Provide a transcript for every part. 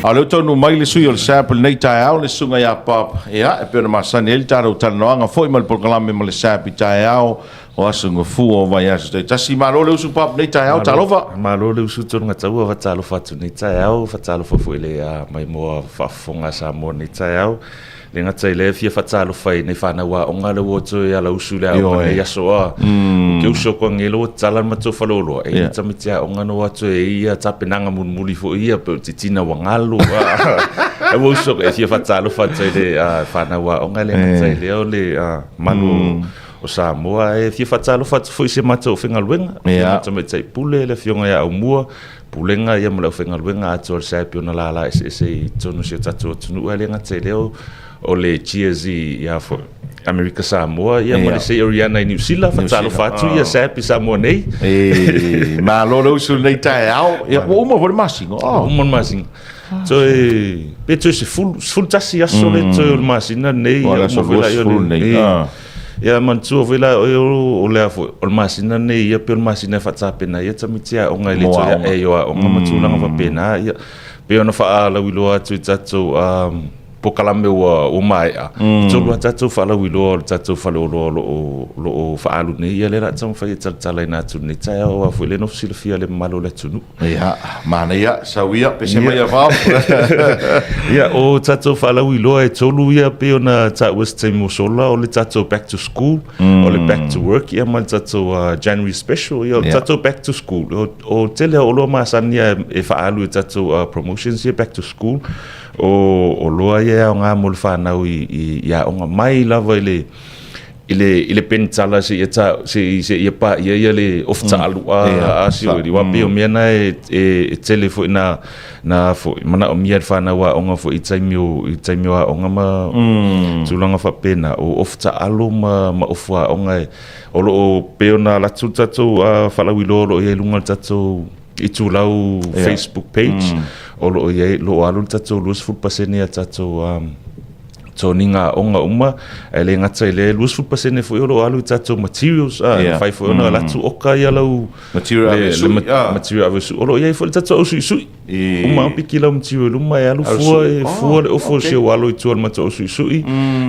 A o lea ua taunuu mai le sui o le SAP i lenei taeao, le Susuga ia Bob, ia, e pei ona masani ai le tatou talanoaga foi ma le polokalame ma le SAP i taeao o Aso Gafua o vaiaso taitasi. Malo le usu Bob i lenei taeao, talofa. Malo le usu Tologataua, faatalofa atu i lenei taeao, faatalofa foi i le maimoa faafofoga a Samoa i lenei taeao. E le gata i lea, e fia faatalofa i nai fanau aoga lea ua toe alausu i le aoga i lenei aso. Ou te uso atu ananei ua tatala le matou faleoloa, e i ai tamaiti aoga na o atu e i ai tapenaga mulimuli foi ia, pei o le titina ua galu. Ae ua uso, e fia faatalofa atu i le fanau aoga, e le gata i lea o le mamalu o Samoa. E fia faatalofa atu foi i si a matou aufaigaluega, le Afioga i le Tamaitai Pule, le Afioga ia Aumua, Pulega ia ma le aufaigaluega atoa a le SABB i ona lala eseese i totonu o si o tatou atunuu. Ae le gata i lea o le GIZ ia foi Amerika Samoa ia ma le Seoriana i Niu Sila. Faatalofa atu ia SABB i Samoa nei. E, malo le usu i lenei taeao. Ia, ua uma foi le masina. Ua uma le masina. Toe, pe toe 11 aso le toe o le masina lenei. Ua le aso 20 lenei. Ia manatua foi la oe o le a foi, o le masina lenei ia pei o le masina e faatapena ai tamaiti aoga e le toe ae i o aoga ma tulaga faapena. Ia pei ona faalauiloa atu i tatou polokalame ua maea, e tolu lava tatou faalauiloa o le tatou faleoloa o lo o faaalu nei, ia lea o le a taumafai e talatalaina atu i lenei taeao aua foi lea na silafia e le mamalu o le atunuu. Ia, manaia, sau ia, pese mai ia vao. Ia, o tatou faalauiloa e tolu ia pei ona taua i se taimi ua sola, o le tatou back to school, o le back to work, ia ma le tatou January special. Ia, o le tatou back to school, o tele o oloa masani ia e faaalu i tatou promotions ia back to school, o oloa ia e aoga mo le fanau i aoga mai lava i le i le penitala seia ta seia paia ia le ofu taalu a si o aua pei o mea na e tele foi na na foi manaomia e le fanau aoga foi i taimi o i taimi o aoga ma tulaga faapena o ofu taalo ma ma ofu aoga e o lo o pei ona alu atu le tatou faalauiloa o lo o i ai i luga o le tatou itulau Facebook page o lo o i ai lo o alu le tatou 20% a tatou toniga aoga uma, ae le gata i lea, 20% foi o lo o alu i tatou materials, a, yeah. mafai foi ona alu atu oka ia lau material ave sui, material ave sui. O lo o i ai foi le tatou ausuisui. Uma piki lau material luma e alu fua, e fua le ofo si o alo i tua o le matou ausuisui.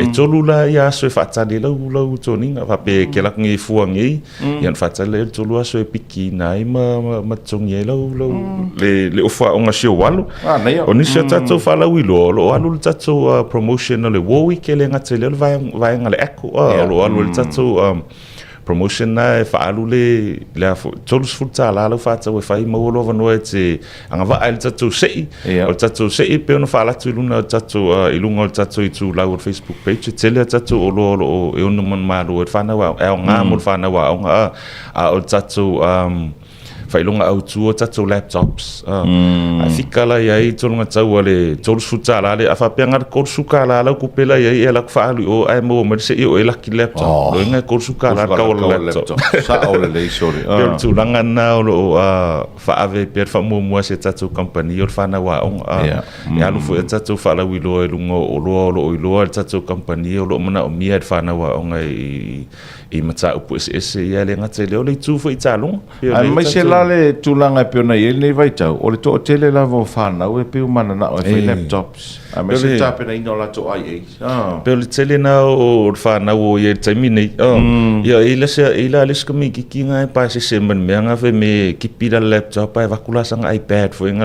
E tolu la ia aso e faatali ai lau lau toniga, faapea e kela ngi fua ngi, ia ona faatali lea i le tolu aso e pikiina ai ma, ma, ma totogi ai lau, lau, le, le ofa aoga si ou alo. O nisi o tatou faalauiloa, o lo o alu le tatou promotion o le Warwick, e le gata i lea o le vaega, vaega le ACCO, o lo o alu ai le tatou promotion na e faaalu le, le a foi, $30 lau faatau e fai, maua lou avanoa e te agavaa ai le tatou sei. O le tatou sei e pei ona faalatu i luna o le tatou, i luga o le tatou itulau o le Facebook page, e tele a tatou oloa o lo o e ono manumalo ai le fanau aoga, e aoga mo le fanau aoga, a o le tatou faailoga autu o tatou laptops. A fika la i ai tologatau a le $30 le, a faapea na o le $30 lau tupe la i ai, e alu atu faaalu i o ae maua mai le sei o e laki le laptop. O lona uiga e $30 le tau o le laptop. Sao lelei sole. Pei o le tulaga lena o lo o faave ai pea le faamuamua a si a tatou kamupani o le fanau aoga. A, E alu foi a tatou faalauiloa i luga o oloa o lo o iloa e le tatou kamupani o lo o manaomia e le fanau aoga i mataupu eseese. Ia e le gata i lea, o le itu foi i taaloga. Aemaise la le tulaga e pei ona i ai lenei vaitau, o le toatele lava o fanau e pei ua mananao e fai laptops, aemaise le tapenaina o latou IAs. Pei o le tele na o le fanau o i ai i le taimi nei. Ia, e i la le isi komititi na e pasese mai le mea na fai mai e kipi la le laptop ae avatu la sana iPad foi na.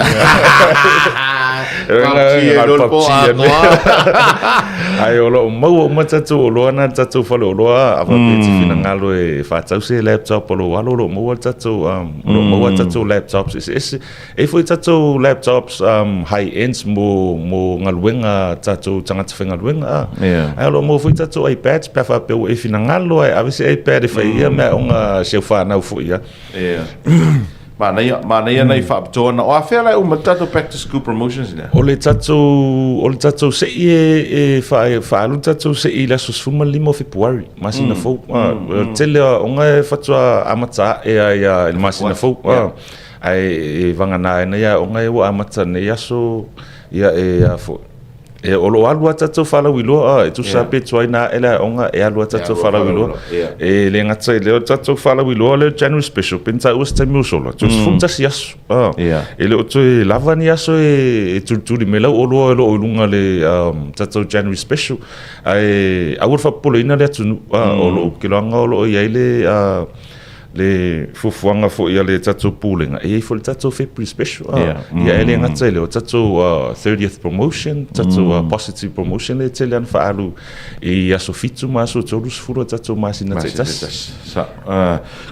Ae o lo o maua uma tatou oloa na i le tatou faleoloa, a faapea e te finagalo e faatau se laptop o lou alo, o lo o maua le tatou, o lo o maua tatou laptops eseese. E i ai foi tatou laptops high ends mo mo galuega tatou tagata faigaluega a. Ae o lo o maua foi tatou iPads pe a faapea ua e finagalo ae ave se iPad e fai ai ia meaaoga a si au fanau foi a. Yeah. Manaia, manaia nai faapitoa na. O afea la e uma le tatou back to school promotions lea? O le tatou, o le tatou sei e, e faaalu le tatou sei i le aso 15 o Fepuari, masina fou. O le tele o aoga e faatoa amata ae lava i le masina fou. Ae e vagana ai nai aoga ia ua amata nei aso, ia e a foi, E, o lo o alu lava tatou faalauiloa, a, e tusa pe tuai na ae le aoga, e alu lava tatou faalauiloa. E le gata i lea, o le tatou faalauiloa lea o le January Special, pe na taua se taimi ua sola, toe 11 aso. E le o toe lava ni aso e tulituli mai lau oloa o lo o i luga o le tatou January Special. Ae aua le faapopoleina le atunuu, o lou kiloaga o lo o i ai le le fuafuaga foi a le tatou Pulega, e i ai foi le tatou February Special. Ia, e le gata i lea, o tatou 30th promotion, tatou positive promotion lea e tele lava ina faaalu i aso 7 ma aso 30 o tatou masina taitasi.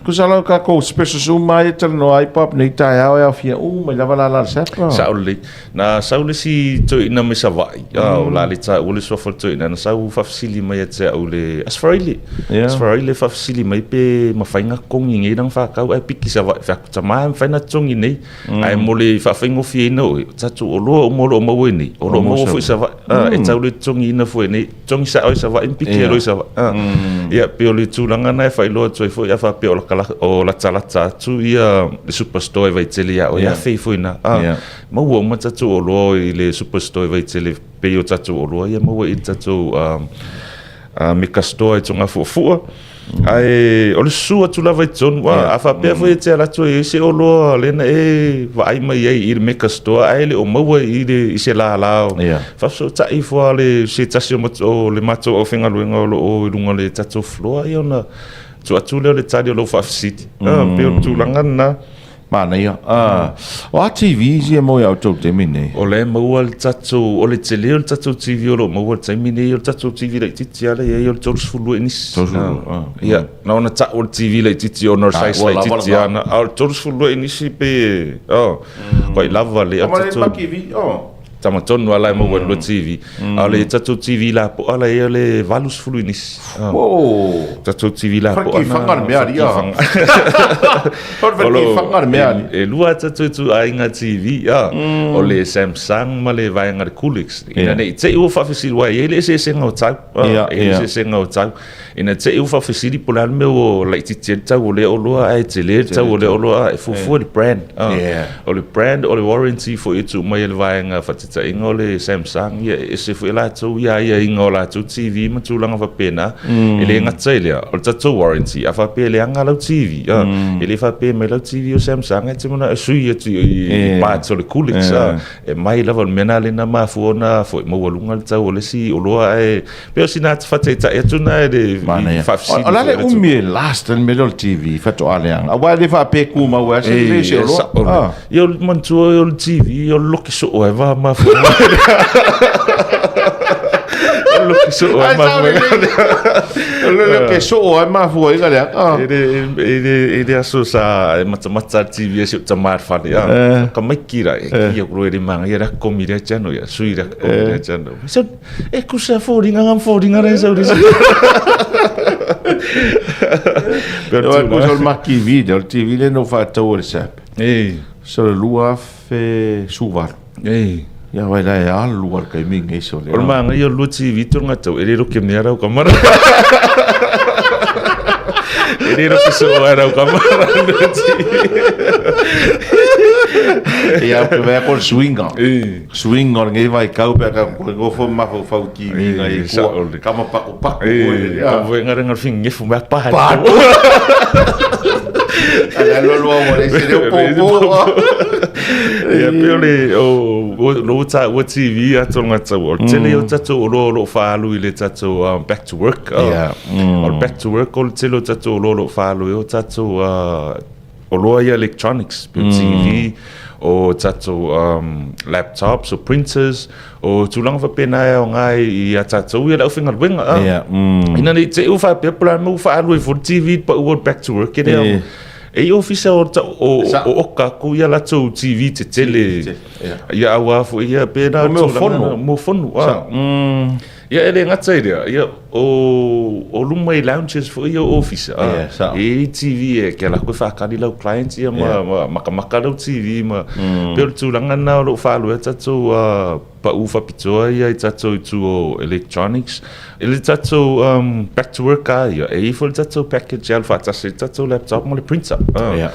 Tusa la o tatou specials uma lava ia e talanoa ai Bob nei taeao e aofia uma ai lava lala a le SAP. Sao lelei. Na sau le isi toeaina mai Savaii, o le a le taua le suafa o le toeaina, na sau faafesili mai ia te au i le Aso Faraile. Aso Faraile faafesili mai pe mafai ona totogi nei lana fatau ae piki Savaii. Fai atu, tama e mafai ona totogi nei, ae mo le faafaigofieina oe, o tatou oloa uma o lo o maua i inei, o lo o maua foi i Savaii. E tau le totogiina fua i inei, totogi sao i Savaii ma piki ai loa i Savaii. Ia, pei o le tulaga lena e faailoa atu ai foi, a faapea o latalata atu ia le superstore i Vaitele ia oe, afe ifo i ina. Maua uma tatou oloa i le superstore i Vaitele, pei o tatou oloa ia maua i le tatou mega store i Togafuafua. Ae o le susu atu lava i totonu, a faapea foi e te alu atu e i ai se oloa lea na e vaai mai ai i le mega store ae le o maua i le i se lala o faafesootai ifo lava le se tasi o le matou aufaigaluega o lo o i luga o le tatou floor ia ona tuu atu lea o le tali o lou faafesili. Pei o le tulaga lena. Manaia. O a TVs ia maua ia outou i le taimi lenei? O la e maua le tatou, o le tele o le tatou TV o lo o maua i le taimi lenei, o le tatou TV laitiiti lava lea e i ai, o le 32 inisi. 32, ah. Ia, na ona tau o le TV laitiiti ona o le size laitiiti lava. A o le 32 inisi pei e, oh, matua lava le. Tama le TV, oh. Tama tonu lava la e maua i le lua TV. A o le tatou TV lapoa la e i ai o le 80 inisi. Oh. Tatou TV lapoa. Whare whanga le mea ria. Whare whanga le mea ria. E lua tatou ituaiga TV. O le Samsung ma le vaega le Coolix. Ina ne i te i ua faafesili aua e i ai le eseesega o tau. E i ai le eseesega o tau. Ina te i ua faafesili po o le a le mea ua laitiiti ai le tau o lea oloa ae tele le tau o lea oloa, e fuafua i le brand. O le brand, o le warranty foi e tuu mai e le vaega faataitaiga o le Samsung, ia e ese foi e latou ia aiaiga o latou TV ma tulaga faapena. E le gata i lea, o le tatou warranty, a faapea e leaga lau TV, e le faapea mai lau TV o Samsung e te manao e sui atu i parts o le Coolix, e mai lava, o le mea lena lea na mafua ona foi maualuga le tau o le isi oloa ae Pei o sina faataitai atu na e le faafesili. O le a le umi e last le mea lea o le TV faatoa leaga. Aua e le faapea e tumau ai se lelei se oloa. Ia o le manatua o le TV o le loki soo ai va mafua. O le loki soo ai mafua. O le loki soo ai mafua ai ka leaga. E le aso sa e matamata le TV e si o tama i le fale. Ka maiki la e ki aku e le manga ia la komi le channel ia sui la komi le channel. So E kusa fōringa ngā fōringa rei sau risi. Pea kusa o le maki video, o le TV le no whaatau o le SAP. Ei. So le 2018. Ei. Ia vai la e alu al kai minga iso le. O le maanga ia o lua TV tō ngā tau, e le roke mea rau kamara. E le roke so ai rau kamara lua TV. Ia, pe mea ko le swinga. Suiga o lenei vaitau pe a tatou toe nofo ma mafaufau i TV nai e kua kama pakupako foi lele. Ka voi ngare ngare fingefu mea paha. Ala lo lo mo le se leo po po. Ia pe o le o lo ta o TV a tonga tau. O tele o tatou o lo whaalu i le tatou back to work. O back to work o le tele o tatou o lo whaalu i o tatou Oloa ia electronics, pei o TV, o tatou laptops, o printers, o tulaga faapena e aoga ai i a tatou ia le aufaigaluega. Ina ne i te i ua faapea po o le a le mea ua faaalu ai foi le TV i le pau o le back to work e le aoga. E i ofisa o oka atu ia latou TV tetele ia aua foi ia pe na o fono. Mo fono. Ia e le gata i lea, ia o luma i lounges foi ia o ofisa, e i ai TV e ke ala koe whakari lau clients ia ma makamaka lau TV ma pei o le tulaga lena o lo o faalua ai tatou pau faapitoa ia i tatou i tua o electronics. I le tatou back to work lava ia, e i ai foi le tatou package e alu faatasi ai le tatou laptop ma le printer. Ia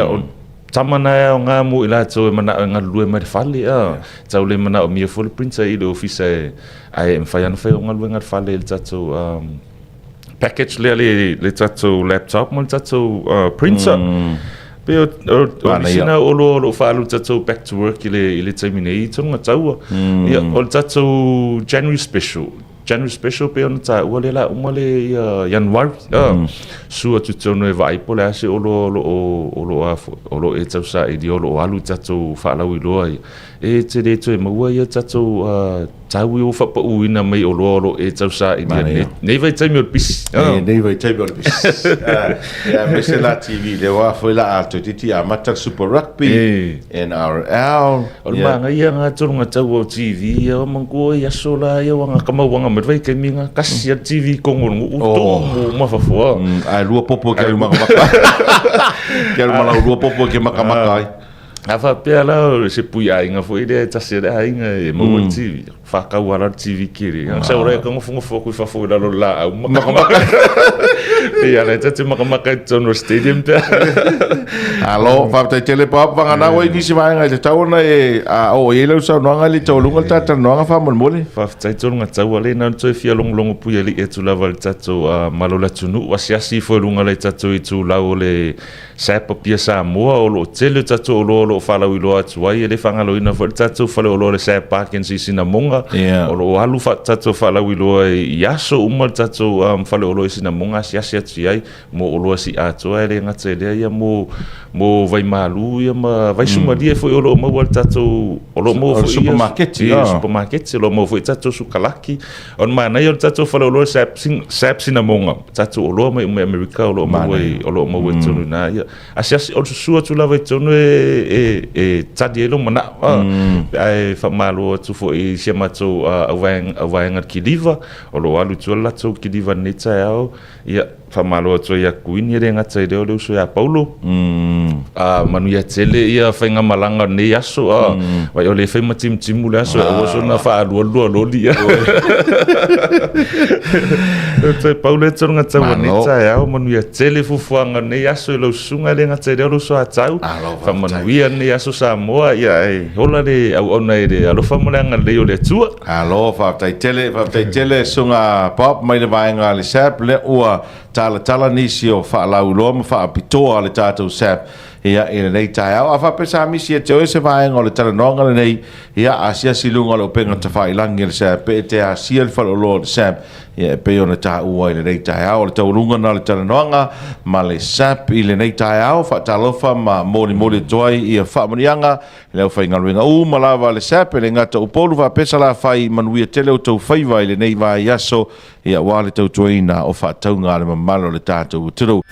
o. tama na e aoga mo i latou e manao e galulue mai le fale, a. Tau le manaomia foi le printer i le ofisa e, ae e mafai lava ona fai au galuega i le fale i le tatou package lea le, le tatou laptop ma le tatou printer. Pe o, o, o nisi na oloa o lo o faaalu tatou back to work i le, i le taimi nei i tonu taua. Ia, o le tatou January special. January special pe ona taua lea la uma le ia January. Sua atu tonu e vaai po o le a se oloa o lo o, o lo o a foi, o lo o e tausaili o lo o alu i tatou faalauiloa ia. E te le toe maua ia tatou tau ua faapauina mai oloa o lo o e tausaili nei, nei vaitaimi o le pisi. Nei, nei vaitaimi o le pisi. Ia, aemaise la TV, lea ua foi la a toeitiiti amata le Super Rugby, NRL. O le manaia nga tolonga tau o TV, ia o manatua i aso la ia ua nga kamauanga mai le vaitaimi nga kasi a le TV i tonu o le nuu, tumu ma fafo. Ae lua popo e ke alu makamaka. Ke alu ma lau lua popo e ke makamaka ai. A faapea la o se pui aiga foi lea e tasi a le aiga e maua le TV, whakau ala le TV kere. Ang sa ora e ka ngofo aku i fafo i lalo le laau makamaka. Pei ala e tate makamaka i totonu o stadium pea. Alo, faafetai tele Bob, vagana ua i nisi vaega i te tau ona e a oo i ai lau saunoaga i le taualuga le ta talanoaga faamolemole. Faafetai tonu nga taua le na toe fia longolongo pui alii atu lava i le tatou malo o le atunuu asiasi ifo i luga o le tatou itulau o le SAP Apia Samoa, o lo o tele o tatou oloa o lo o faalauiloa atu ai, e le faagaloina foi le tatou faleoloa o le SAP Park and Sinamoga, o lo o alu tatou faalauiloa i aso uma le tatou faleoloa i Sinamoga asiasi atu i ai mo oloa siiatoa, e le gata i lea ia mo mo vaimalu ia ma vaisumalie foi o lo o maua i le tatou, o lo o maua foi supermarket, ia supermarket, o lo o maua foi tatou sukalaki. O le manaia o le tatou faleoloa SAP, SAP Sinamoga, tatou oloa mai mai Amerika o lo o maua i, o lo o maua i totonu i ina. Ia, asiasi, o le susu atu lava i totonu e, e, e tali ai lou manao. Ae faamalo atu foi i si a matou auvaega, auvaega le kiliva, o lo o alu i tua le latou kiliva i lenei taeao. Ia, faamalo atu ai ia Kuini, e le gata i lea o le uso ia Paulo. A manuia tele ia faigamalaga o lenei aso, a vai o le fai ma timutimu le aso, aua soona faalualua loli. Toe pau lea tonu tau o lenei taeao, manuia tele fuafuaga o lenei aso i lau susuga, e le gata i lea o lou soatau. Faamanuia lenei aso Samoa, ia e ola le auauna i le alofa ma le agalelei o le Atua. Alo, faafetai tele, faafetai tele susuga Bob mai le vaega a le SAP, lea ua talatala nisi o faalauiloa ma faapitoa a le tatou SAP ia i lenei taeao. A faapea sa misi ia te oe se vaega o le talanoaga lenei, ia asiasi i luga o le upega tafailangi a le SAP pe e te asia le faleoloa o le SAP, ia e pei ona taua i lenei taeao. O le taualuga lena o le talanoaga ma le SAP i lenei taeao. Faatalofa ma molimoli atu ai ia faamanuiaga i le aufaigaluega uma lava a le SAP, e le gata o Upolu faapea Salafai, manuia tele outou faiva i lenei vaiaso, ia aua le tautuaina o faatauga a le mamalu o le tatou atunuu.